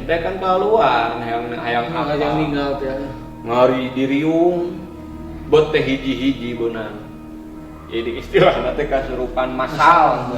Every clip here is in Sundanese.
pasien teh kan keluar hayang hayang apa. Yang ninggal teh. Ngari diriung bot teh hiji-hiji beunang. Jadi istilahna teh kasurupan massal.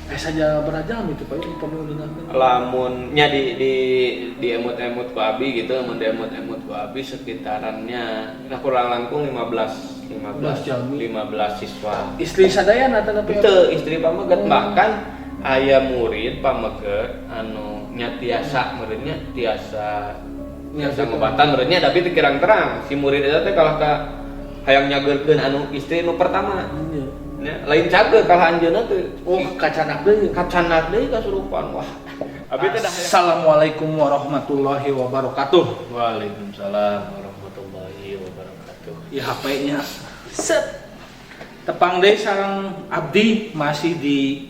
Eh, saja berajam itu, Pak, upami uningakeun. Lamun nya di emut-emut ku abi gitu, mun di emut-emut ku abi sekitarannya nah kurang langkung 15 15 jalmi. 15 siswa. Istri sadayana atau Itu istri pameget, bahkan aya murid pameget anu nya tiasa meureunnya tiasa tiasa ngobatan meureunnya, tapi teu kirang terang si murid eta teh kalah ka hayang nyageurkeun anu istri nu pertama. Nya, lain cageur, kalah anjeunna teh. Oh, kacanak deui. Kacanak deui kasurupan. Wah, abi teh dah. Assalamualaikum warahmatullahi wabarakatuh. Waalaikumsalam warahmatullahi wabarakatuh. Ya, HP-nya. Set. Tepang deui sareng abdi masih di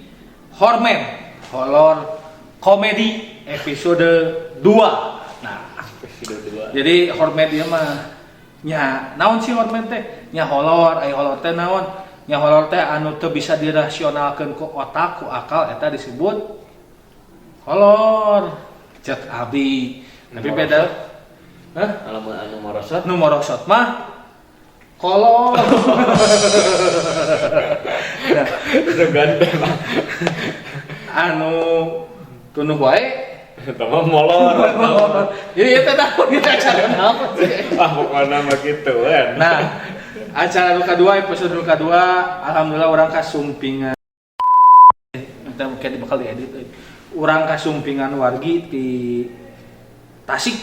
Hormen Horor Komedi episode 2. Nah, episode 2. Jadi Hormen ieu mah nya naon sih Hormen teh? Nya horor, aya horor teh naon? Nya horor teh anu teu bisa dirasionalkeun ku otak, ku akal, eta disebut horor. Cek abdi. Tapi beda. Hah? Lamun anu morosot? Nu morosot mah kolor. Nah, itu ganteng. Anu tunduh wae eta mah molor. Jadi itu naon ieu, acara naon sih? Ah, pokoknya mah gitu kan. Nah, acara nu kadua, episode nu kadua, alhamdulillah urang kasumpingan. Kita mungkin bakal diedit euy. Urang kasumpingan wargi di Tasik.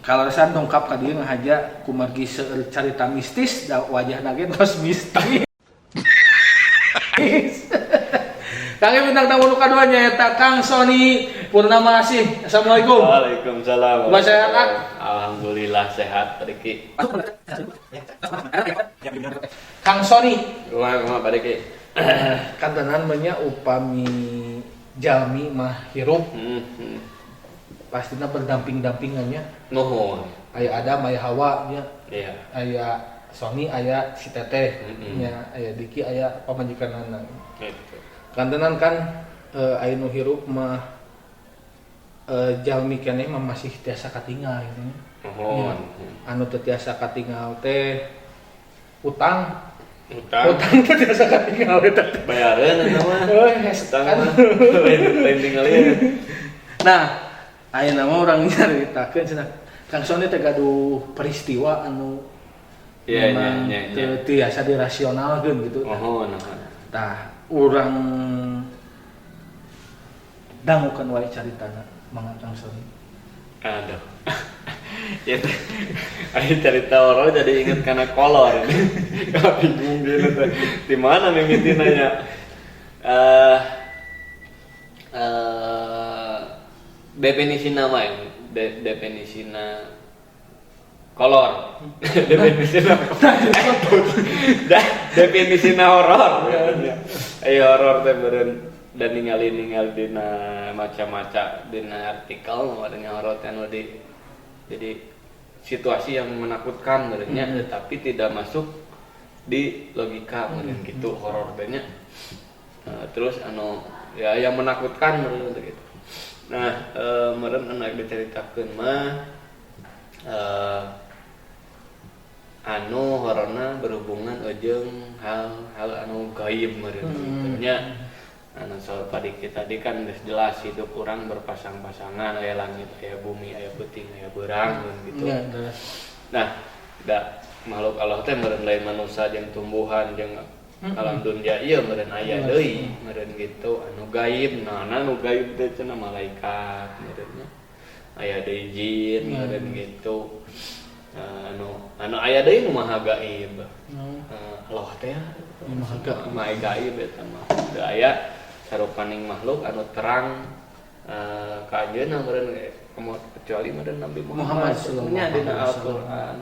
Kaleresan dongkap ka dieu ngahaja kumargi seueur carita mistis da wajahna ge tos mistis. Kang, bintang tamu nu kadua nyaeta Kang Sony Purnama Asih. Assalamualaikum. Waalaikumsalam. Kumaha sehat, Kang? Alhamdulillah sehat, Riki. Kang Sony, Kumaha kumaha, Pak Riki? Kantenan nya upami jalmi mah hirup pastinya berdamping-dampingannya. Nuhun. Aya Adam, aya Hawa nya. Aya Sony, aya si Teteh nya, aya Diki, aya pamajikanana. Gitu. Kantenan kan aya nu hirup mah jalmi keneh mah masih tiasa katinggal gitu nya. Nuhun. Anu teu tiasa katinggal teh utang. Utang. Utang teu tiasa katinggal eta teh. Bayareun eta mah. Euy, Utang kan. mah. Lain lain tinggalin. Nah, ayeuna mah urang nyaritakeun cenah Kang Sony teh gaduh peristiwa anu memang Iya. teu tiasa dirasionalkeun gitu. Nuhun, nuhun. Tah, urang dangukeun wae caritana, mangga Kang Sony. Aduh. Ya teh. Ayo cerita horor jadi inget karena kolor. Kalau bingung gitu teh. Di mana mimitina nya? Eh definisi nama ya, definisina kolor. Definisina definisina horor. Ayo horor teh meureun dan ningali ningali dina maca-maca dina artikel meureun horor teh anu di jadi situasi yang menakutkan meureunnya, tetapi tidak masuk di logika meureun gitu horor teh nya. Nah, terus anu ya yang menakutkan meureun teh gitu. Nah, meureun anu diceritakeun mah anu hororna berhubungan jeung hal-hal anu gaib meureun gitu nya. Anu soal tadi tadi kan geus jelas hidup orang berpasang-pasangan, aya langit, aya bumi, aya peuting, aya beurang gitu. Iya, jelas. Nah, da makhluk Allah teh meureun lain manusia jeung tumbuhan jeung alam dunia ieu meureun aya deui meureun gitu anu gaib. Nah, anu gaib teh cenah malaikat meureun nya. Aya deui jin meureun gitu. Nah, anu anu aya deui nu maha gaib. Allah teh Nu maha gaib. Maha gaib eta mah. Teu aya sarupaning makhluk anu terang ka anjeunna meureun kecuali meureun Nabi Muhammad Muhammad sallallahu nya dina alaihi wasallam. Al-Qur'an.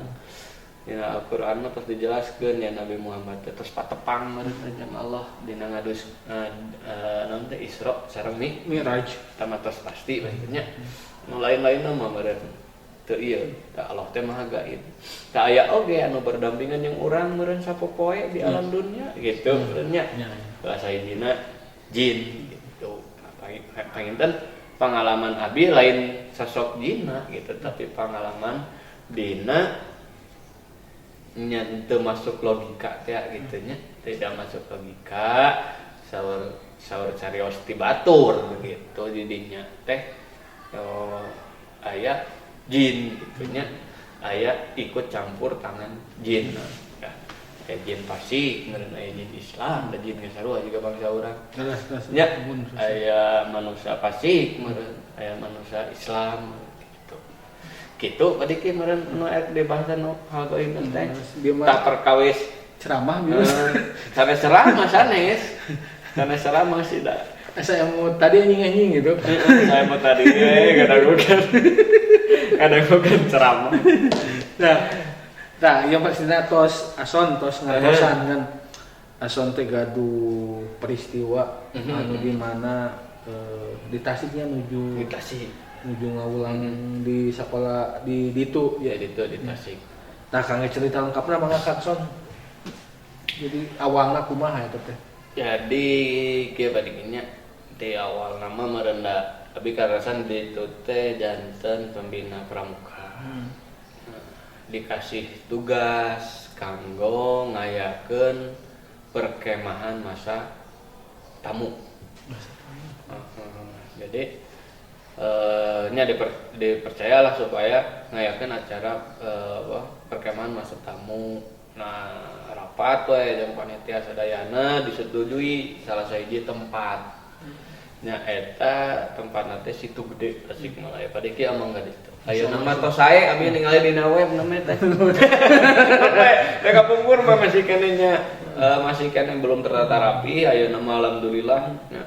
Dina Al-Qur'an mah tos dijelaskeun ya Nabi Muhammad teh tos patepang meureun jeung Allah dina ngadus naon teh Isra sareng Miraj. Tama tos pasti bae nya. Nu lain-lainna mah meureun teu ieu, da Allah teh maha gaib. Tah aya oge anu berdampingan jeung urang meureun sapopoe di alam dunia gitu meureun nya. Bahasa hijina jin gitu. Nah, panginten pengalaman abi lain sosok jinna gitu, tapi pengalaman dina nya teu masuk logika teh gitu nya, tidak masuk logika, saur saur carios ti batur gitu, jadinya teh oh, aya jin gitu nya, aya ikut campur tangan jin ya, kayak jin fasik meureun, aya jin Islam da jin geus sarua juga bangsa urang. Jelas, jelas. Nya aya manusia fasik meureun, aya manusia Islam gitu. Gitu tadi ki meureun nu rek dibahas nu hal gaib teh. Dia mah tak perkawis ceramah bius. Sanes ceramah, sanes sanes ceramah sih da. Asa yang mau tadi anjing-anjing gitu. Saya mau tadi kadang bukan ceramah. Nah, yang pastinya tos ason tos ngartosan kan. Ason teh gaduh peristiwa anu di mana di Tasiknya nuju di Tasik nuju ngawulang di sekolah di ditu. Ya, itu di Tasik. Nah, kangge cerita lengkapna mangga Kang Son. Jadi awalna kumaha eta teh? Jadi kieu bandinginnya di awal nama merendah tapi karasan di itu teh janten pembina pramuka. Nah, dikasih tugas kanggo ngayakeun perkemahan masa tamu. Heeh. Jadi nya dipercayalah supaya ngayakeun acara apa, perkemahan masa tamu. Nah, rapat we jeung panitia sadayana, disetujui salah sahiji tempat. Nya eta tempat teh Situ Gede, Tasikmalaya. Padiki amang ka ditu. Ayeuna mah tos sae, abi ningali dina web namanya teh. Teh kapungkur mah masih keneh nya masih keneh belum tertata rapi, ayeuna mah alhamdulillah nya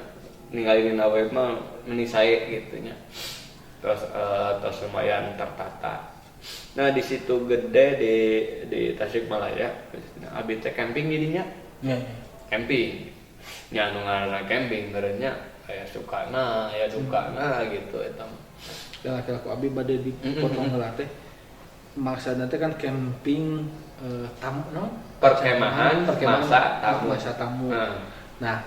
ningali dina web mah meni sae gitu nya. Terus tos lumayan tertata. Nah, di Situ Gede di Tasikmalaya, nah, abi teh camping jadinya. Ya. Camping. Nya anu ngaranna camping meureun nya aya sukana, aya dukana gitu eta mah. Ya laki ku abi bade dipotong heula teh. Maksudna teh kan camping tamu no? Perkemahan, perkemahan masa tamu. Masa tamu. Nah. Nah,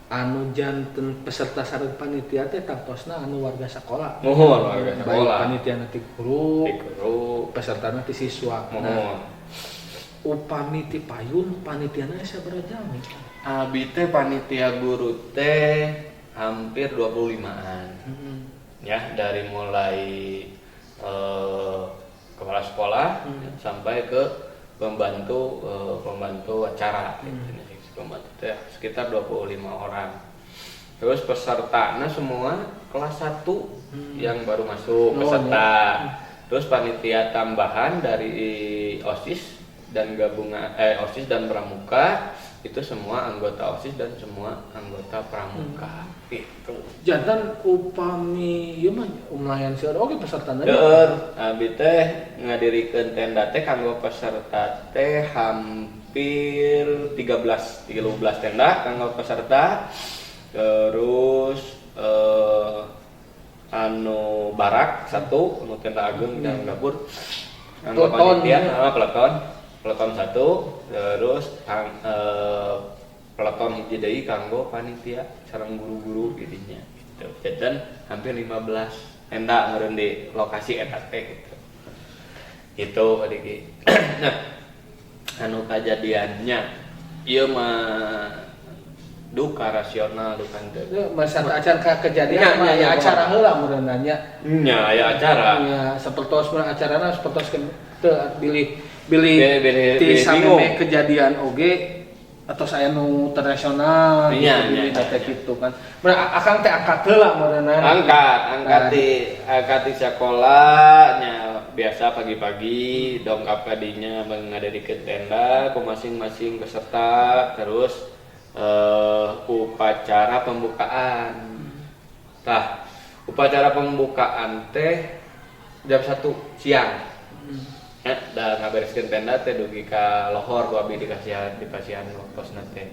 anu janten peserta sareng panitia teh tangtosna anu warga sekolah. Muhun warga Baik sekolah. panitia nanti guru, Di guru, peserta nanti siswa. Nah, muhun. Upami ti payun panitiana sabaraha jalmi? Abi teh panitia guru teh hampir 25-an. Ya, dari mulai kepala sekolah sampai ke pembantu pembantu acara gitu. Pembantu teh sekitar 25 orang. Terus pesertanya semua kelas 1 yang baru masuk peserta. Terus panitia tambahan dari OSIS dan gabungan OSIS dan pramuka itu semua anggota OSIS dan semua anggota pramuka itu. Janten upami ieu mah lumayan seueur oge pesertana. Seueur, abi teh ngadirikeun tenda teh kanggo peserta teh hampir 13 13 tenda kanggo peserta. Terus anu barak satu, anu tenda ageng dan dapur. Kanggo Peleton, panitia, ya. ah, peleton. Peleton satu, terus peleton hiji deui kanggo panitia sareng guru-guru gidinya gitu. Dan hampir 15 tenda meureun di lokasi eta teh gitu. Itu adiki. Nah, anu kajadiannya ieu mah duka rasional duka teu. Itu masa acan ka kejadian Nya, mah nya, aya nya, acara heula meureun nya. Nya aya acara. Ya, sapertos mah acarana sapertos teu bilih bilih Bilih- bilih- ti bilih sameme bingung. Kejadian oge atau saya nu internasional Iya, gitu, iya, bilih teh iya. gitu kan. Mun akang teh angkat heula meureunna. Angkat, angkat Nah. di angkat di sekolah nya biasa pagi-pagi dongkap kadinya mengadirikeun tenda ku masing-masing peserta, terus upacara pembukaan. Tah, upacara pembukaan teh jam 1 siang. Ya, da ngabereskeun tenda teh dugi ka lohor ku abi dikasihan dipasihan waktosna teh.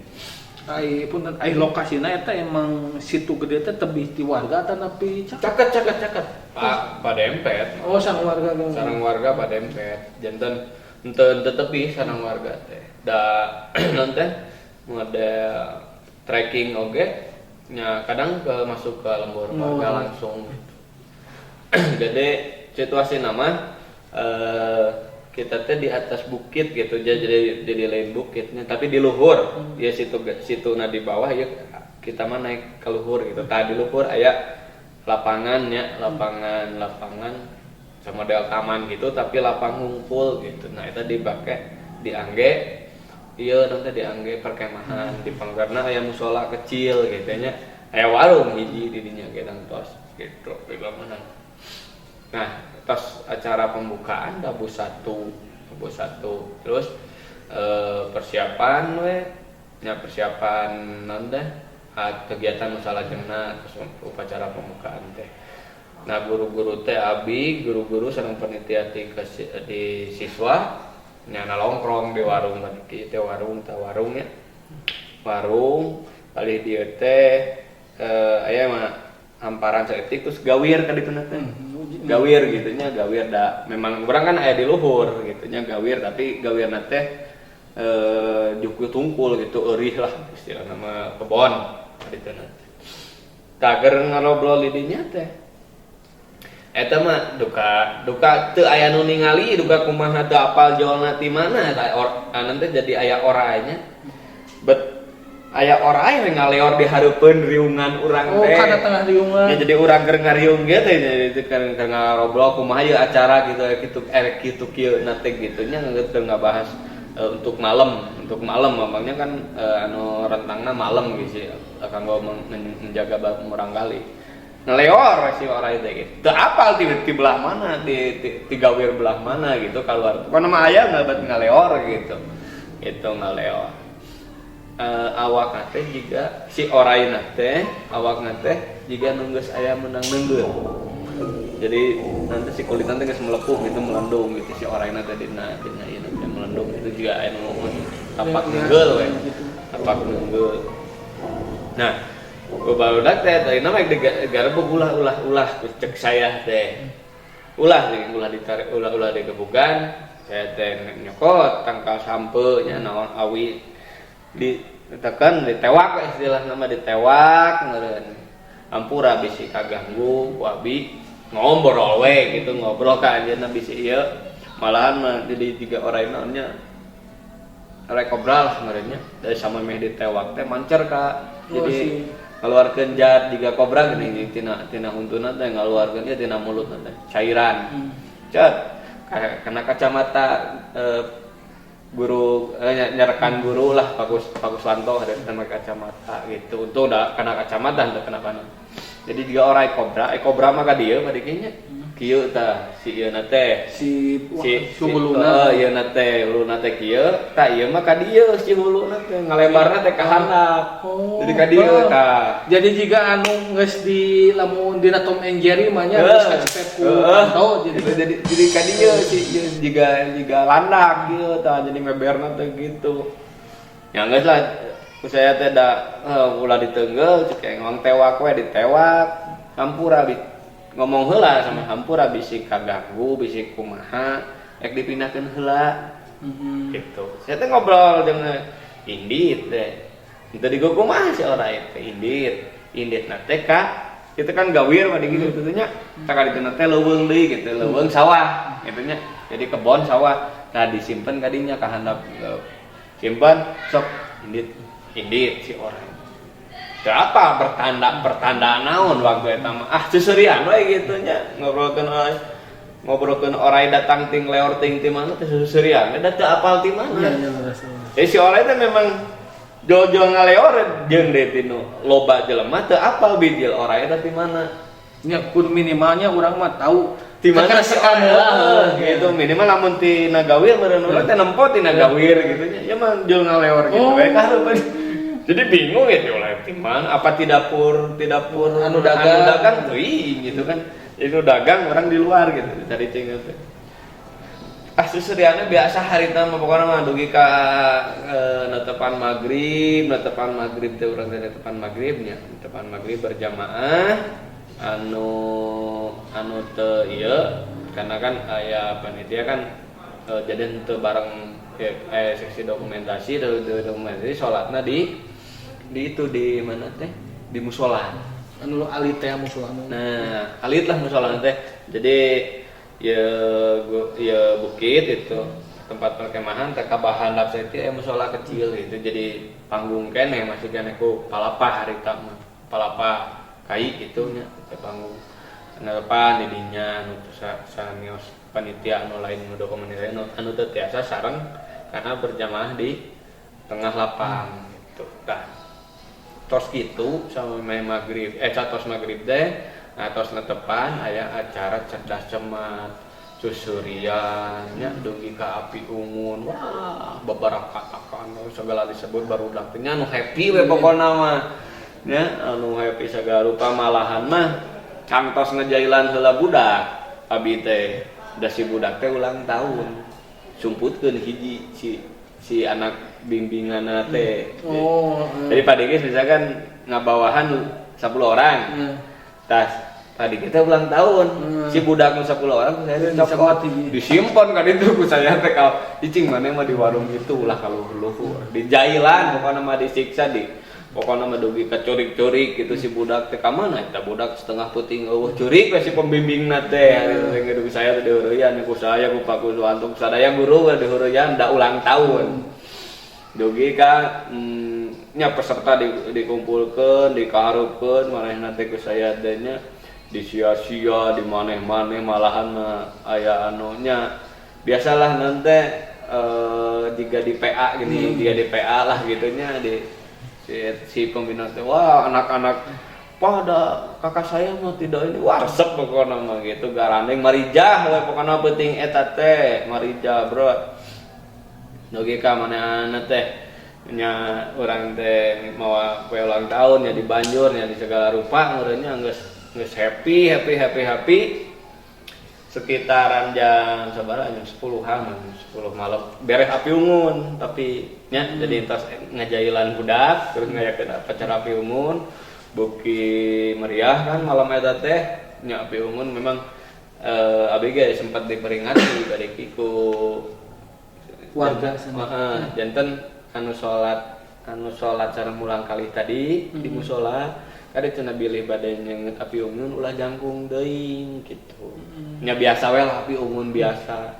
Ai punten, ai lokasina eta emang Situ Gede teh tebih ti warga atanapi caket? Caket, caket, caket. Pak, Pak Dempet. Oh, sareng warga ge. Sareng warga Pak Dempet. Janten henteu henteu tepi sareng warga teh. Da non teh model trekking oge nya kadang ke masuk ke lembur warga langsung gitu. Jadi situasi nama kita teh di atas bukit gitu, jadi lain bukitnya tapi di luhur ya, situ situ, nah di bawah ya kita mah naik ke luhur gitu. Tadi luhur aya lapangannya, lapangan lapangan sama model taman gitu tapi lapang ngumpul gitu. Nah, itu dipakai, diangge iya nanti diangge perkemahan. Di panggarna aya musola kecil gitu nya, aya warung hiji di dinya gitu tos gitu di bangunan. Nah, tos acara pembukaan Rabu 1, Rabu 1, terus persiapan we nya, persiapan nanti kegiatan nu salajengna terus upacara pembukaan teh. Nah, guru-guru teh, abi guru-guru sareng panitia ti di siswa nya nongkrong di warung tadi teh, warung teh, warungnya warung kali dieu teh aya mah hamparan saeutik, terus gawir ka ditu teh, gawir gitu nya, gawir da memang urang kan aya di luhur gitu nya, gawir tapi gawir teh jukut tungkul gitu, eurih lah istilah nama kebon ka ditu teh. Kager ngarobrol di dinya teh eta mah duka duka teu aya nu ningali, duka kumaha teu apal jolna ti mana eta nanti jadi aya oraynya, bet aya oray we ngaleor di hareupeun riungan urang Oh, teh. Kana tengah riungan. Ya, jadi urang keur ngariung ge teh, jadi itu keur ngarobrol kumaha ieu acara gitu gitu kitu kieu na teh gitu nya, keur ngabahas untuk malam memangnya kan anu rentangna malam gitu sih kanggo menjaga murangkalih. Ngeleor si oray teh gitu teu apal ti belah mana, ti gawir belah mana gitu keluar, pokoknya mah aya nggak ngaleor gitu itu ngaleor. Awak teh juga si oray teh, awak teh jiga nu geus aya menang neunggeul, jadi nanti si kulit nanti geus melepuh gitu, melendung gitu si oray teh dina ieu teh melendung itu juga aya nu tapak Ya, neunggeul we gitu. Tapak neunggeul. Nah, barudak teh tadi nama digarebeg, ulah ulah ulah, cek saya teh ulah ulah ditarik, ulah ulah digebugan. Saya teh nyokot tangkal sampeu nya, naon awi ditekan, ditewak istilah nama, ditewak ngeureun ampura bisi kaganggu ku abi ngobrol we gitu, ngobrol ka anjeunna bisi ieu malahan mah jadi tiga orang naonnya rek kobra lah ngeureunnya dari sama meh ditewak teh mancer ka Oh, jadi si. Ngaluarkeun zat jiga kobra geuning, tina tina huntuna teh ngaluarkeun ieu tina mulut teh cairan. Cet kena kacamata guru nyarekan guru lah, Pak Pak Kuswanto ada kena kacamata gitu. Untung udah kena kacamata henteu kena kana. Jadi juga oray kobra, kobra mah ka dieu mah dikinya kieu tah si ieu na teh. Si si si huluna. Ieu na teh huluna teh kieu tah, ieu mah ka dieu si huluna teh ngalebarna teh ka handap. Oh, jadi ka dieu oh. Tah. Jadi jika anu geus di lamun dina Tom and Jerry mah nya geus kacepet ku pantau jadi. Gitu, jadi ka dieu si ieu jiga jiga landak kieu tah, jadi meberna teh gitu ya. Geus lah ku saya teh da ulah diteunggel cek ngomong, tewak we, ditewak. Hampura bi ngomong heula sama hampura bisi kaganggu bisi kumaha rek dipindahkeun heula. Gitu saya teh ngobrol dengan indit teh. Itu di kumaha si oray teh indit indit na teh ka itu kan gawir mah di gitu gitu nya, tak ditu teh leuweung deui gitu, leuweung sawah gitu nya, jadi kebon sawah. Nah, disimpen kadinya ka handap, simpen sok indit indit si oray. Teu apa bertanda pertanda naon waktu eta mah, ah seuseurian we gitu nya, ngobrolkeun oray, ngobrolkeun oray datang ting leor ting ti mana teh seuseurian da teu apal ti mana. Iya, leres. Jadi si oray teh memang jol-jol ngaleor jeung deui tinu loba jelema teu apal bijil oray eta ti mana. Nya kun minimalnya urang mah tahu Ti mana si kekeresekan oray heula. Gitu minimal lamun ti nagawir meureun urang teh nempo ti nagawir gitu nya. Ya mah jol ngaleor gitu we ka hareupeun. Jadi bingung ya, ti ti mana, apa ti dapur, ti dapur Anu dagang. Anu dagang teuing gitu kan. Itu dagang orang di luar gitu cari cing teh. Ah susuriana biasa harita mah pokoknya mah dugi ka netepan maghrib, netepan maghrib teh urang teh netepan maghribnya, netepan maghrib berjamaah anu anu teu ieu karena kan aya panitia kan jadi henteu bareng ya, seksi dokumentasi dokumentasi salatna di itu di mana teh di musola. Anu alit teh musolana. Nah, alit lah musolana teh. Jadi ya ya bukit itu tempat perkemahan teh kabahandap teh aya musola kecil gitu. Jadi panggung keneh masih keneh ku palapah harita mah. Palapah kai gitu nya teh panggung. Nerepan di dinya anu samios panitia anu lain nu dokumen anu teu tiasa sareng karena berjamaah di tengah lapang gitu. Tah tos gitu sama maghrib tos maghrib teh nah tos netepan aya acara cerdas cermat susurian nya dugi ka api unggun, wah babarakatakan segala disebut barudak teh nya anu happy we pokona mah nya anu happy segala rupa malahan mah kangtos ngejailan heula budak abi teh da si budak teh ulang tahun sumputkeun hiji si anak bimbinganna teh. Jadi Pak Dikis misalkan ngabawahan 10 orang. Tas Pak Dikis teh ulang tahun. Si budak nu 10 orang saya cokot disimpan kan itu ku saya teh kalau cicing maneh mah di warung itu ulah kaluhur-luhur. Dijailan pokona mah disiksa di pokona mah dugi kacurik-curik gitu si budak teh ka mana eta budak setengah puting eueuh curik we si pembimbingna teh. Hari teh geus saya teh diheureyan ku saya ku Pak Kuswanto sadaya guru we diheureyan da ulang tahun. Dugi ka nya peserta dikumpulkeun, dikaharupkeun manehna teh ku saya teh nya disia-sia di maneh-maneh malahan mah aya anu nya biasalah nanti jika di PA gini, jika di PA lah gitunya di si pembina teh wah anak-anak pada kakak saya mah tidak ini wah resep pokokna mah gitu garandeng marijah we pokokna penting eta teh marijah bro. Dugi ka manehna teh nya urang teh mawa kue ulang tahun nya di banjur nya di segala rupa ngeureunnya geus geus happy happy happy happy sekitaran jam sabaraha jam 10-an 10 malam beres api unggun tapi nya jadi entos ngajailan budak terus ngayakeun acara api unggun beuki meriah kan malam eta teh nya api unggun memang abi ge sempat diperingati bade ku warga sana. Heeh, janten anu salat sareng mulang kali tadi di musola kade cenah bilih bade nyeungeut api unggun ulah jangkung teuing gitu. Nya biasa we lah api unggun biasa.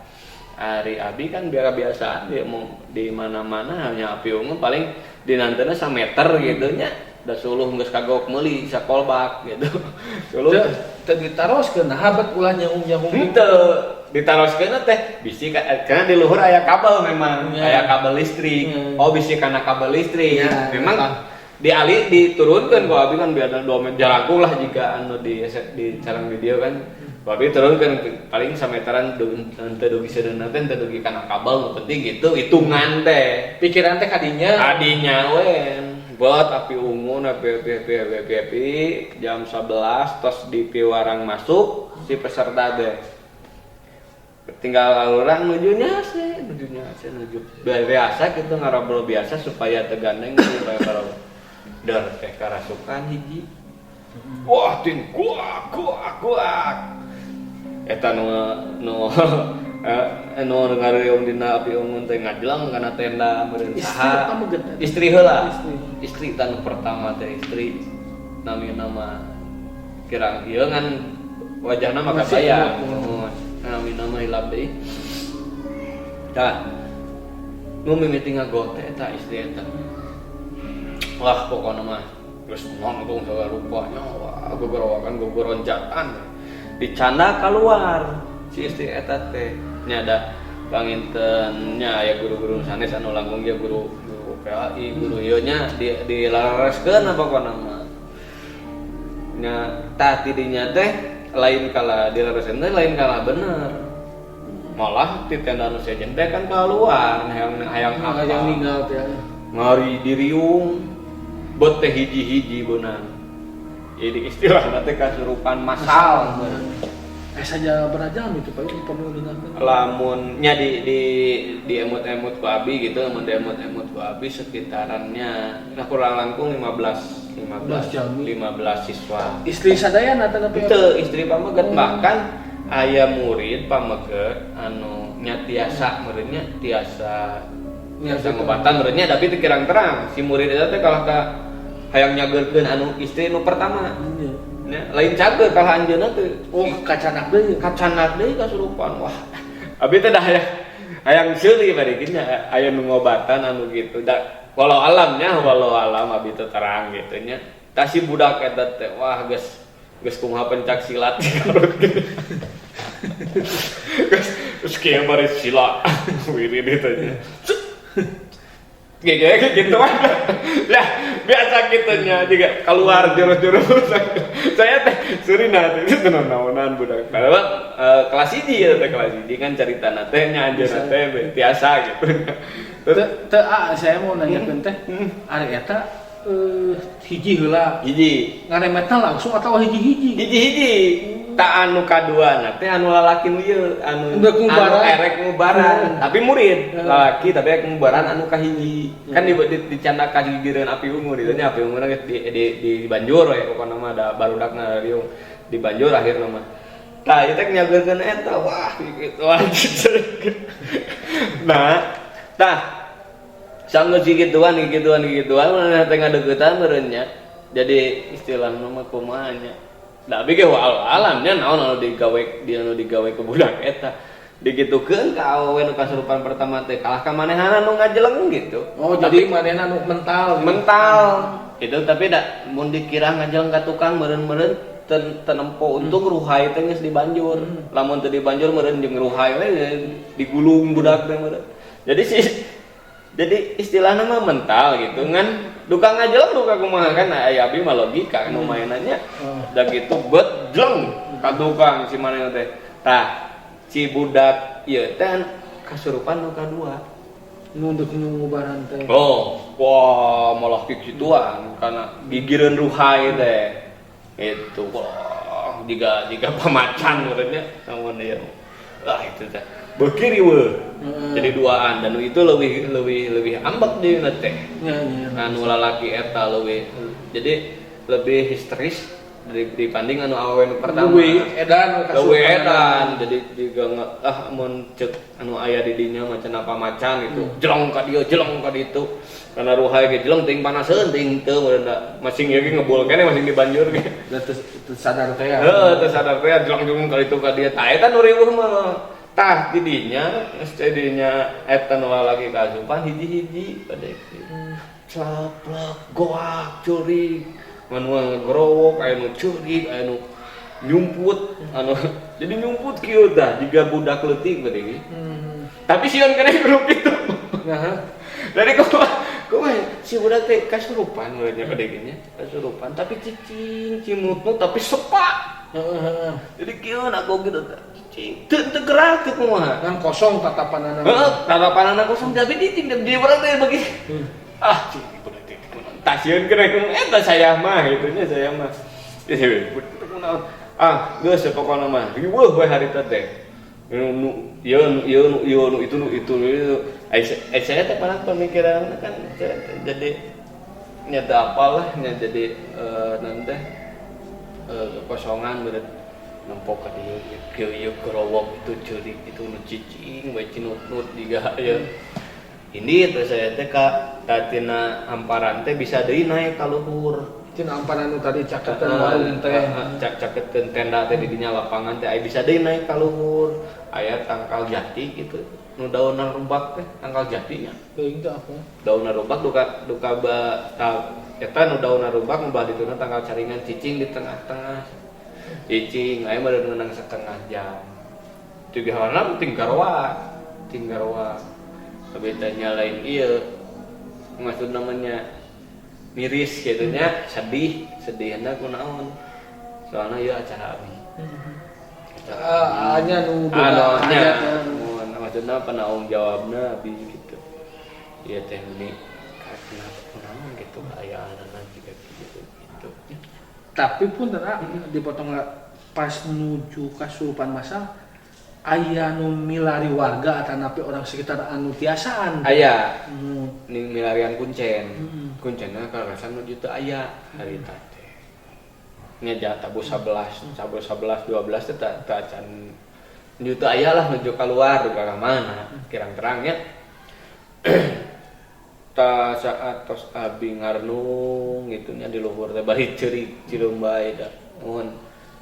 Ari abi kan biasa-biasaan di di mana-mana hanya api unggun paling dinantena sameter gitu nya. Da suluh geus kagok meuli sakolbak gitu. Suluh teu ditaroskeun nah habat ulah nyanggung-nyanggung. Henteu ditaroskeun teh bisi karena di luhur aya kabel memang, aya kabel listrik. Oh bisi kana kabel listrik. Memang diali diturunkeun ku abi kan biar 2 meter jalangkung lah jika anu di sareng video kan. Ku abi turunkeun paling sameteran teu dugi sedeuna teh teu dugi kana kabel nu penting gitu hitungan teh. Pikiran teh kadinya. Kadinya we. Buat api unggun, api, api, api, api, api, api, jam 11 tos di piwarang masuk si peserta deh. Tinggal orang nujunya sih, nuju biasa gitu ngarobrol biasa supaya tegandeng supaya kalau der teh karasukan hiji. Wah, tin kuak kuak kuak. Eta nu nu ngareum dina api unggun teh ngajleng kana tenda meureun saha. Istri heula. Istri tanu pertama teh istri namina mah kirang ieu ngan wajahna mah kabayang. Namina mah hilap deui. Tah nu mimiti ngagote eta istri eta. Wah pokona mah geus nongtong segala rupanya wah gogorowakan gogoronjatan. Dicanda keluar si istri eta teh nya ada panginten nya aya guru-guru sanes anu langkung ge guru PAI guru ieu nya dilareskeun pokona mah nya tah ti dinya teh lain kala dilareskeun teh lain kala bener malah ti tenda nu sejen teh kan keluar hayang apa hayang ninggal teh ngari diriung bot teh hiji-hiji beunang jadi istilahna teh kasurupan massal. Saja berajam itu Pak pemilihan. Lamun nya di emut-emut ku abi gitu, lamun di emut-emut ku abi sekitarannya nah kurang langkung 15 siswa. Istri sadayana teh tapi teu istri pameget bahkan aya murid pameget anu nya tiasa muridnya tiasa ngobatan muridnya tapi teu kirang terang si murid eta teh kalah ka Hayang nyageurkeun anu istri nu pertama. Iya. Nya, lain cager kalah anjeunna teh. Oh, kacanak deui. Kacanak deui kasurupan. Wah. Abi teh dah hayang seuri bari gini aya nu ngobatan anu gitu. Da walau alamnya walau alam abi teh terang gitu nya. Tah si budak eta teh wah geus geus kumaha pencak silat. Geus geus kieu bari sila wirid itu nya. Kayak gitu kan. Ya, biasa gitunya juga keluar jurus-jurus. Saya teh seurina teh itu naonan budak. Padahal kelas hiji ya teh kelas hiji kan caritana teh nya anjeunna teh biasa gitu. Terus Teu teu ah, saya mau nanyakeun teh. Ari eta hiji heula. Hiji. Ngaremetna langsung atau hiji-hiji? Hiji-hiji. Tak anu kadua teh anu lalaki nu ieu anu Udah ngubaran. anu erek ngubaran tapi murid lalaki tapi erek ngubaran anu kahiji kan di dicanda kagigireun api ungu di nya api ungu di Banjur we pokona mah da barudakna riung di Banjur akhirna mah tah ieu teh nyageurkeun eta wah gitu nah tah sanggeus gituan gituan gituan maneh teh ngadeuketan meureun nya jadi istilahna mah kumaha nya. Da abi ge walau alamnya naon anu digawe di anu digawe ke budak eta. Digitukeun ka awewe nu kasurupan pertama teh kalah ka manehana nu ngajeleng gitu. Oh, jadi manehna nu mental gitu. Mental. Itu tapi da mun dikira ngajeleng ka tukang meureun-meureun tenempo untung ruhai teh geus dibanjur. Lamun teu dibanjur meureun jeung ruhai we digulung budak teh meureun. Jadi si jadi istilahna mah mental gitu ngan duka ngajeleng duka kumaha kan aya abi mah logika nu mainannya. Da gitu bet jleng ka tukang si manehna teh. Tah si budak ieu teh kasurupan nu kadua. Nu deuk ngubaran teh. Oh, wah malah kikituan karena gigireun ruhai teh. Itu wah jiga pamacan meureunnya namun ieu. Wah itu teh. Beuki riweuh. Jadi duaan dan itu lebih ambek deui teh. Nya nya. Anu lalaki eta leuwih jadi lebih histeris dibanding anu awewe nu pertama. Leuwih edan leuwih edan. Jadi jiga ah mun ceuk anu aya di dinya mah cenah pamacan gitu. Jelong ka dieu, jelong ka ditu. Karena ruhai ge jelong teuing panaseun teuing teu meureun da. Masing ieu ge ngebul keneh masing di banjur ge. Da teu sadar teh ya. Heeh, teu sadar teh jelong-jelong ka ditu ka dieu. Tah eta nu riweuh mah. Tah didinya, geus jadinya eta nu lalaki kasupan hiji-hiji pada itu. Claplak, goak, curi, anu ngerowok, aya nu ceurik, aya nu nyumput, anu jadi nyumput kieu tah jiga budak leutik berarti ge. Tapi sieun keneh grup itu. Nah. Jadi kumaha si budak teh kasurupan meureun nya pada ge nya, kasurupan tapi cicing cimutnu tapi sepak. Heeh. Jadi kieu aku gitu tah. Cicing teu gerak teu kumaha. Kan kosong tatapanana. Heeh, tatapanana kosong tapi cicing di urang teh bagi. Ah, cicing budak teh kunaon. Tah sieun keneh eta saya mah kitu nya saya mah. Kunaon. Ah, geus pokona mah riweuh we harita teh. Nu ieu nu ieu nu ieu nu itu nu itu nu itu. Ai saya teh pernah pemikiran kan jadi nyata apalah nya jadi nanti kekosongan berat nempok ka dieu kieu ieu gerowok itu ceurik itu nu cicing we cinut-nut jiga ieu. Ini teh saya teh ka tina hamparan teh bisa deui naik ka luhur. Tina hamparan nu tadi caketeun warung teh. Caketeun tenda teh di dinya lapangan teh aya bisa deui naik ka luhur. Aya tangkal jati gitu. Nu daunna rembak teh tangkal jatinya. Teuing teh apa? Daunna rembak duka ba ta, eta nu daunna rembak nu bah dituna tangkal caringan cicing di tengah-tengah. Cicing aya mah meunang setengah jam. Tiga harana tinggal roa. Tapi tanya lain ieu. Maksud namanya miris gitu nya, sedih, sedihna kunaon. Soalna ieu acara abi. Anya nu boga nya. Mun maksudna penaung jawabna abi gitu. Ieu teh meni kenapa kunaon gitu aya anak juga gitu gitu. Tapi pun teh dipotong pas menuju kasurupan masal aya nu milari warga atanapi orang sekitar anu tiasaan. Aya. Ning milarian kuncen. Kuncenna kaleresan nuju teu aya harita teh. Nya tabuh 11, tabuh 11 12 teh teu acan nuju teu aya lah nuju kaluar duka ka mana kirang terangnya. Ta saat tos abi ngarnung gitu nya di luhur teh bari ceurik cireumbai da. Mun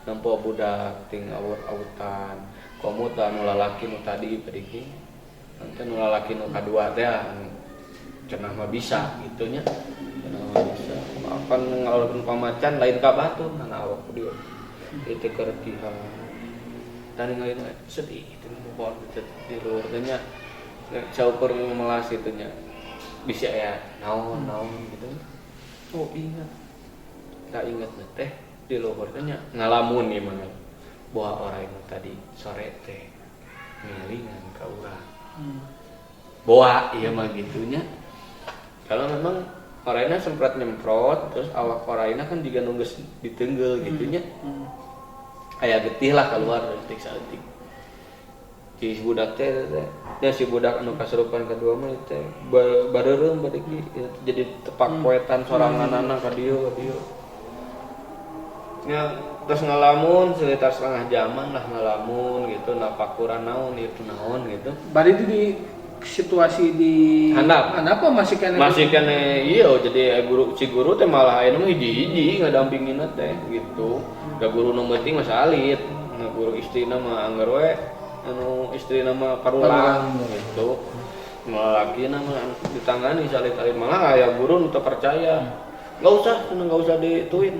nempo budak ting awur-awutan. Komo tah nu lalaki nu tadi pediki. Nanti nu lalaki nu kadua teh anu cenah mah bisa gitu nya. Cenah mah bisa. Apan ngalorkeun pamacan lain ka batur kana awak ku dieu. Itu kertihan. Dan ngalin sedih itu nu di luhur teh nya. Saukur melas itu nya. Bisa ya naon naon gitu. Oh ingat. Tak ingat teh di luhur teh nya ngalamun ieu mah. Bahwa orang nu tadi sore teh ngilingan ka urang. Boa ieu mah gitunya. Kalau memang orangnya semprot nyemprot terus awak orangnya kan juga nunggu ditenggel gitunya. Aya getih lah keluar detik saeutik. Si budak teh teh ya si budak anu kasurupan kedua mah teh bareureum badeki jadi tepak poetan soranganana ka dieu ka dieu. Ya terus ngalamun sekitar setengah jaman lah ngalamun gitu napakuran naon itu naon gitu. Bari itu di situasi di Handap. Handap apa masih kena masih kena iya jadi guru si guru teh malah aya nu hiji-hiji ngadampingin teh gitu. Da guru nu penting mah salit. Nah, guru istrina mah anggar we anu istrina mah parulang gitu. Malah lakina mah ditangani salit-salit malah aya guru nu teu percaya. Enggak usah, enggak usah dituin.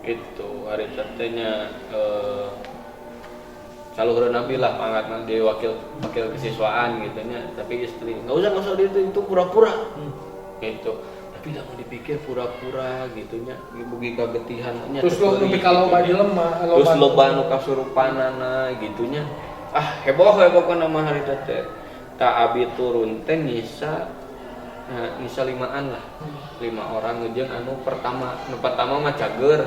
Itu hari teh nya saluhur nabi lah pangkat di wakil wakil kesiswaan gitu nya, tapi istri nggak usah itu pura-pura gitu. Tapi jangan dipikir pura-pura gitu nya, bugi kagetihan nya. Terus lo nepi ka loba jelema, terus loba nu kasurupanana gitu nya. Ah heboh heboh kana mah hari teh. Tak abi turun teh nyisa nyisa limaan lah. 5 orang jeung anu pertama. Nu pertama mah cager.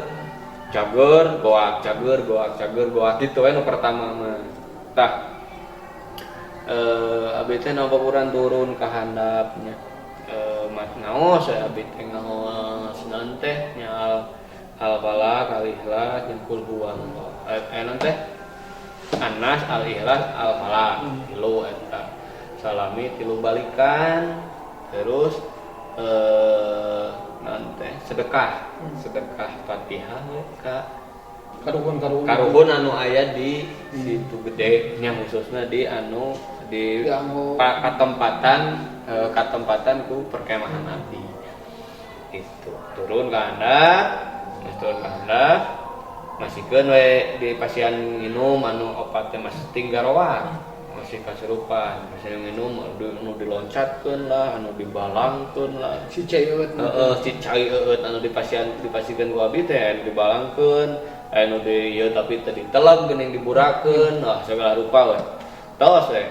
Cager, goak, cager, goak, cager, goak gitu we nu pertama mah. Tah abi teh nampak urang turun ka handapnya. Mat ngaos ya abi teh ngaos naon teh nya al falaq, al ikhlas, jeung kul huwallah. Naon teh? Anas, al ikhlas, al falaq. Tilu eta. Salami tilu balikan. Terus naon teh sedekah, sedekah Fatihah we ka karuhun-karuhun. Karuhun anu aya di situ gede nya khususna di anu di katempatan katempatan ku perkemahan abdi. Itu turun ka handap, geus turun ka handap, masihkeun we di pasian nginum anu opat teh masih tinggaroan. Masih kasurupan, masih nginum anu diloncatkeun lah, anu dibalangkeun lah. Si cai eueut. Heeh, si cai eueut anu dipasian dipasikeun ku abdi teh anu dibalangkeun, anu di ieu tapi teh diteleg geuning diburakeun, wah segala rupa we. Tos we.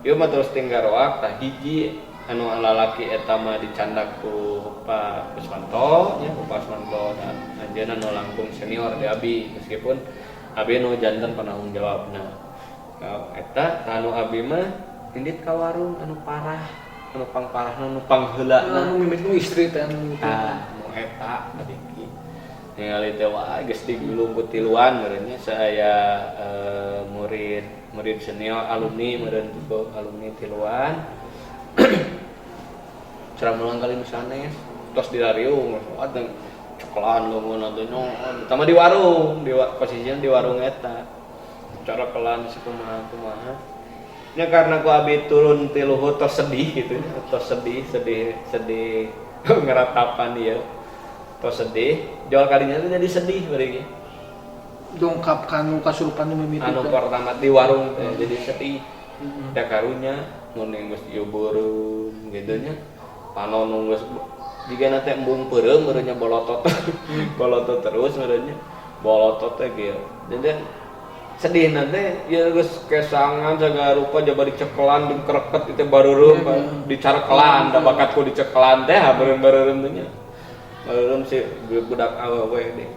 Ieu mah terus tinggaroak tah hiji anu lalaki eta mah dicandak ku Pak Kuswanto nya, ku Pak Kuswanto dan anjeunna nu langkung senior di abi meskipun abi nu janten penanggung jawabna. Nah, eta anu abi mah indit ka warung anu parah, anu pangparahna nu pangheulana. Anu mimik nu istri teh anu gitu. Ah, nu eta adiki. Ningali teh wah geus digulung ku tiluan meureun nya saya murid murid senior alumni meureun tipe alumni tiluan. Cara mulang kali nu sanes tos dilariung wah teh cekelan leungeun teh nyon. Utama di warung, di posisinya di warung eta. Cara pelan sekumaha kumaha. Nya karena ku abi turun ti luhur tos sedih gitu nya, tos sedih, sedih, sedih ngeratapan ieu. Tos sedih, jual kalinya tuh jadi sedih bari. Dongkap kanu kasurupan nu mimiti. Anu pertama di warung teh jadi sedih. Da karunya mun geus ieu beureum gitu nya. Panon nu geus jigana teh embung peureum meureun nya bolotot. Bolotot terus meureun nya. Bolotot teh kieu. Jadi sedih nanti ya geus kesangan segala rupa jaba dicekelan dikereket itu bareureum dicarkelan da bakatku dicekelan teh bareureum teh nya. Bareureum si budak awewe deh.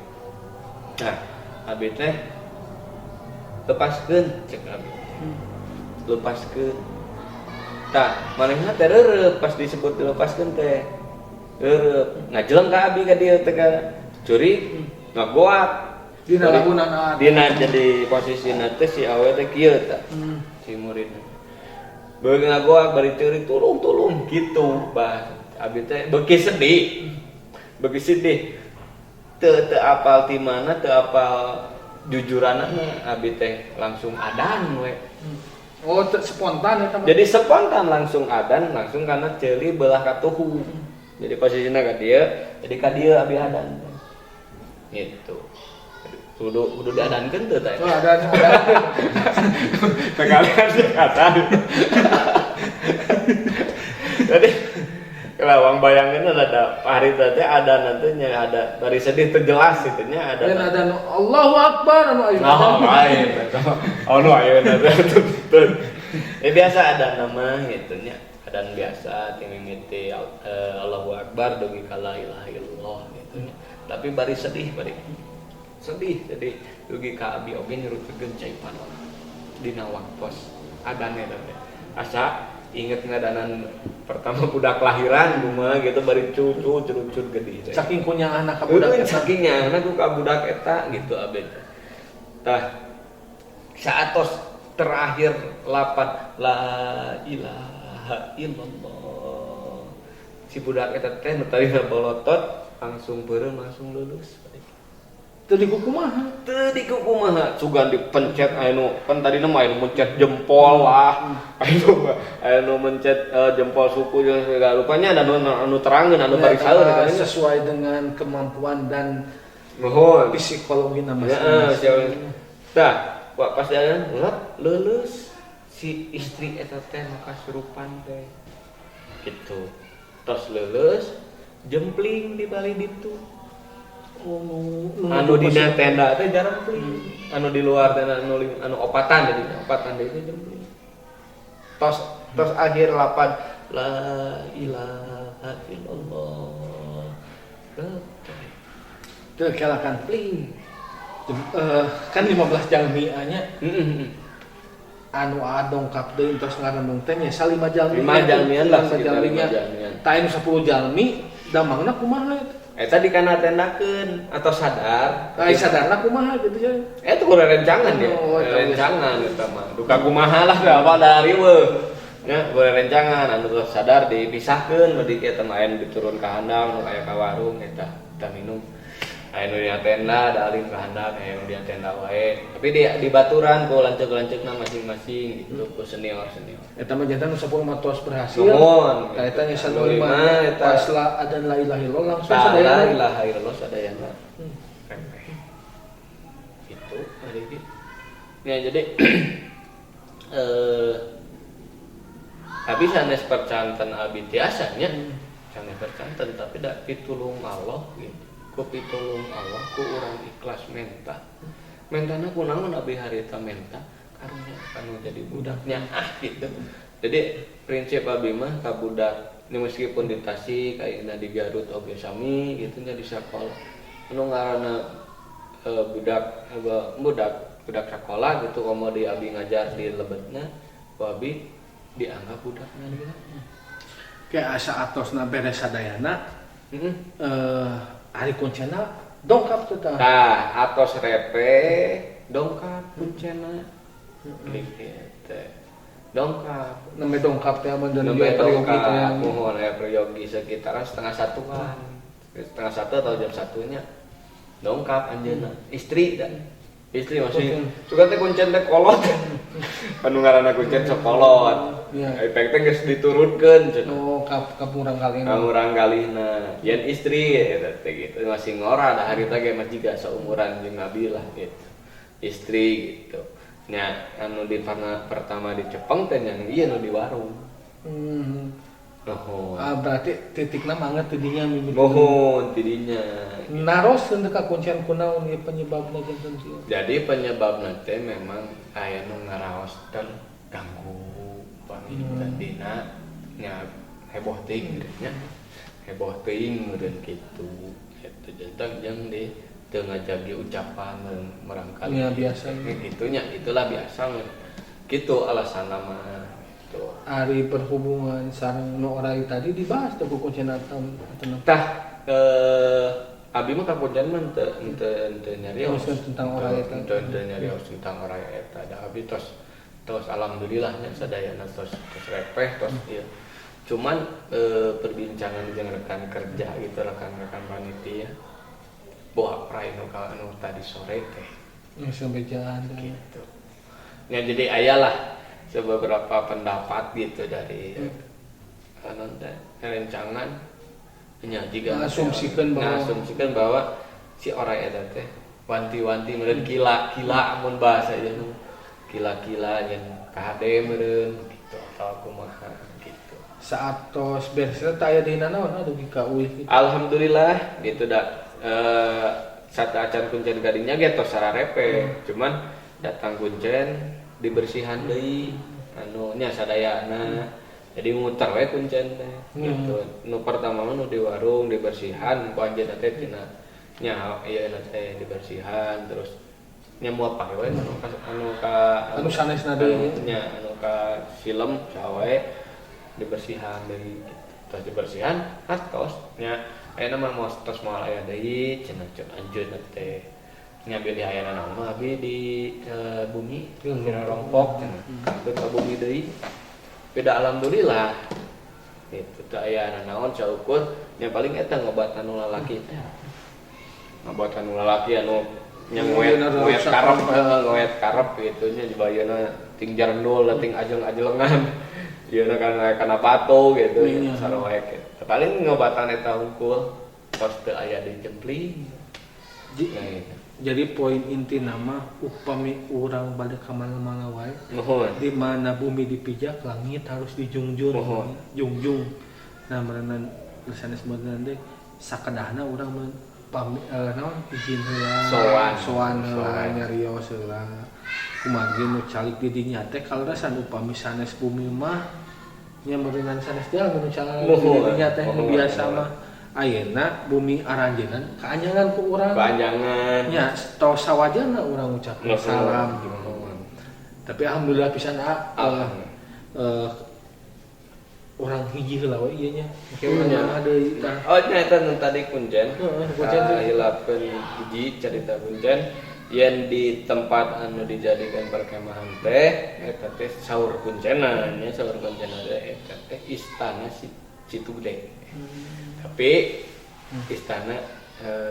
Nah, abi teh lepaskeun cek abi. Lepaskeun. Tah, manehna teh reureup pas disebut dilepaskeun teh. Reureup ngajeleng ka abi ka dieu teh ka curi ngagoak. Dina lagunan dina jadi posisina teh si awe teh kieu tah. Si murid. Beuki ngagoak bari ceurik tulung tulung gitu bah abi teh beuki sedih. Beuki sedih. Teu teu apal ti mana, teu apal jujuranana abi teh langsung adan we. Oh, spontan eta mah. Jadi spontan langsung adan langsung karena ceuli belah katuhu. Jadi posisinya ka dieu, jadi ka dieu abi adan. Gitu. Kudu kudu diadankeun teu teh. Oh, adan adan. Sekalian adan. Jadi kelawang bayangin ada hari teh ada nantinya ada bari sedih teu jelas gitu nya ada. Lain adan Allahu Akbar anu ayeuna. Nah, lain. Oh, nu ayeuna teh. Ya biasa ada nama gitu nya. Adan biasa ti mimiti Allahu Akbar dugi ka la ilaha illallah gitu nya. Tapi bari sedih bari. Sedih jadi dugi ka abi oge nyurutkeun cai panon dina waktos adan eta teh. Asa inget ngadanan pertama budak lahiran kumaha gitu bari cucu cucut gede teh. Saking kunyaahna ka budak eta. Saking nyaahna ku ka budak eta gitu abi teh. Tah saatos terakhir lapan la ilaha illallah. Si budak eta teh nu tadina bolotot langsung beureum langsung lulus. Teu dikukumaha? Teu dikukumaha, sugan dipencet aya nu kan tadina mah aya nu mencet jempol lah. Aya nu mencet jempol suku jeung segala rupanya ada anu terangeun anu bari saeur ya, sesuai dengan kemampuan dan nuhun psikologina masing-masing. Tah, pas jalan lulus si istri eta teh nu kasurupan teh. Gitu. Tos lulus jempling di bali ditu. Oh, anu dina tenda teh jarang pling. Anu di luar tenda anu anu opatan jadi opatan deui teh jempling. Tos tos akhir lapan la ilaha illallah. Teu kelakan pling. Kan 15 jalmi nya. Anu adongkap deui tos ngarenung teh nya 5 jalmi. 5 jalmian lah sekitar 5 jalmian. Tah anu 10 jalmi damangna kumaha eta? Eta dikana tendakeun atau sadar. Ai sadarna kumaha gitu nya. Eta kudu rencangan ya. Oh, rencangan eta mah. Duka kumaha lah da apa da riweuh. Nya kudu rencangan anu tos sadar dipisahkeun beudik eta mah aya nu diturun ka handap nu aya ka warung eta kita minum. Aya nu dina tenda da alim ka handap aya nu dina tenda wae. Tapi di baturan ku lanceuk-lanceukna masing-masing gitu ku senior-senior. Eta mah jantan nu 10 mah tos berhasil. Nuhun. Tah eta nya 15 pas la adan la ilaha illallah langsung sadayana. La ilaha illallah sadayana. Remeh. Gitu ari ge. Ya jadi tapi sanes percanten abi tiasa nya. Sanes percanten tapi da pitulung Allah gitu. Ku pitulung Allah ku urang ikhlas menta. Mentana kunaon abi harita menta karunya anu jadi budaknya ah gitu. Jadi prinsip abi mah ka budak ini meskipun di Tasik ayeuna di Garut oge sami gitu nya di sakola. Anu ngaranna budak budak budak sakola gitu komo di abi ngajar di lebetna ku abi dianggap budakna gitu. Kayak asa atosna beres sadayana. Ari kuncena dongkap teh tah. Tah, atos repe dongkap kuncena. Teh. Dongkap. Nembe dongkap teh amun nembe dongkap muhun aya peryogi sekitaran 12:30-an. 12:30 atau jam 1-nya. Dongkap anjeunna. Istri da. Istri masih suka teh kuncen teh kolot. Anu ngaranna kuncen sok kolot. Ya. Efek teh geus diturunkeun cenah. Oh, ka murang kalihna. Ka murang kalihna. Yen istri eta teh gitu masih ngora da harita ge mah jiga saumuran jeung Nabi lah gitu. Istri gitu. Nya anu di pertama dicepeng teh nya ieu nu di warung. Nuhun. Ah, berarti titikna mangga tidinya mimiti. Nuhun tidinya. Naros teu ka kuncian kunaon ieu penyebabna janten kieu. Jadi penyebabna teh memang aya nu ngaraos terganggu panginten dina nya heboh teuing nya. Heboh teuing meureun kitu. Eta janten jeung di teu ngajagi ucapan merangkali. Ya biasa. Kitu nya itulah biasa mun. Kitu alasanna mah. Ari perhubungan sareng nu orai tadi dibahas teh ku kuncen atau tah abi mah ka kuncen mah teu nyarios tentang orai eta. Teu nyarios tentang orai eta. Da abi tos Tos alhamdulillahnya sadayana tos tos repeh tos ieu. Cuman perbincangan jeung rekan kerja gitu, rekan-rekan panitia, bahwa prai nu ka anu tadi sore teh Ya, sampai jalan teh. Gitu. Ya, jadi aya lah beberapa pendapat gitu dari anu teh rencangan nya juga Ngasumsikeun bahwa- ngasumsikeun bahwa si orang eta teh wanti-wanti meureun, kila-kila, amun bahasa ieu nu kila-kila jeung KHD meureun gitu atau kumaha gitu. Saat tos beres teh aya di naon dugi ka uih gitu? Alhamdulillah gitu dah, saacan kuncen gadinya ge tos sararepe, cuman datang kuncen dibersihan deui anu nya sadayana, jadi muter we kuncen teh gitu. Nu pertama mah nu di warung dibersihan ku anjeunna teh, tina nya ieu na teh dibersihan, terus nya moal pake we anu ka anu ka Anu sanesna deui. Anu, nya anu ka silem sawe dibersihan deui gitu. Tos dibersihan atos nya, ayeuna mah mos tos moal aya deui cenah cek anjeunna teh, nya bilih aya naon mah abi di bumi kira rompok cenah, kantun ka bumi deui. Beda alhamdulillah gitu teu aya naon, saukur nya paling eta ngobatan nu lalaki teh, ngobatan nu lalaki anu nya ngoet Bener, ngoet rusak. Karep heuh, ngoet karep gitu nya, dibayarna ting jarendul ting ajeng-ajengan ieu na kana kana batu gitu. Saroek gitu paling ngobatan eta hungkul, tos teu aya di jempling. Nah, gitu. Jadi poin inti nama upami urang balik ka mana-mana wae, di mana bumi dipijak langit harus dijunjung. Jungjung. Nah, meureunan sanes meureunnan teh sakedahna urang mah pami naon, izin heula. Sowan. Sowan heula. Sowan. Nyarios heula kumargi nu calik di dinya teh kaleresan upami sanes bumi mah nya meureunan sanes jalmi nu calik di dinya teh nu biasa mah ayeuna bumi aranjeunna kaanyangan ku urang. Keanjangan. Nya tos sawajarna urang ngucapkeun salam gitu. Tapi alhamdulillah pisan ah, urang hiji heula we ieu nya. Engke urang nambah deui tah. Oh, nya eta nu tadi kuncen. Heeh, kuncen teh. Hilapkeun hiji cerita kuncen yen di tempat anu dijadikan perkemahan teh eta teh saur kuncena nya, saur kuncena teh eta teh istana si Situ Gede. Tapi istana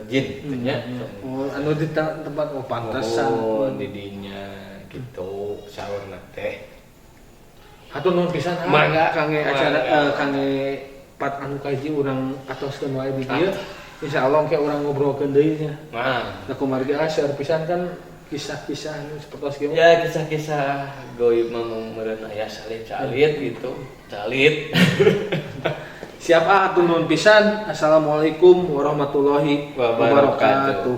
jin gitu nya. Oh, anu di tempat, oh pantesan. Oh, di dinya gitu saurna teh. Hatur nuhun pisan ah, Mangga. kangge acara. Mangga. Kangge part anu kahiji urang atoskeun wae di dieu. Insyaallah engke urang ngobrolkeun deui nya. Mah. Nah, kumargi ah seueur pisan kan kisah-kisah anu sapertos kieu. Ya, kisah-kisah goib mah meureun aya salit-salit gitu. Salit. Siap ah, hatur nuhun pisan. Assalamualaikum warahmatullahi Wabarakatuh. wabarakatuh.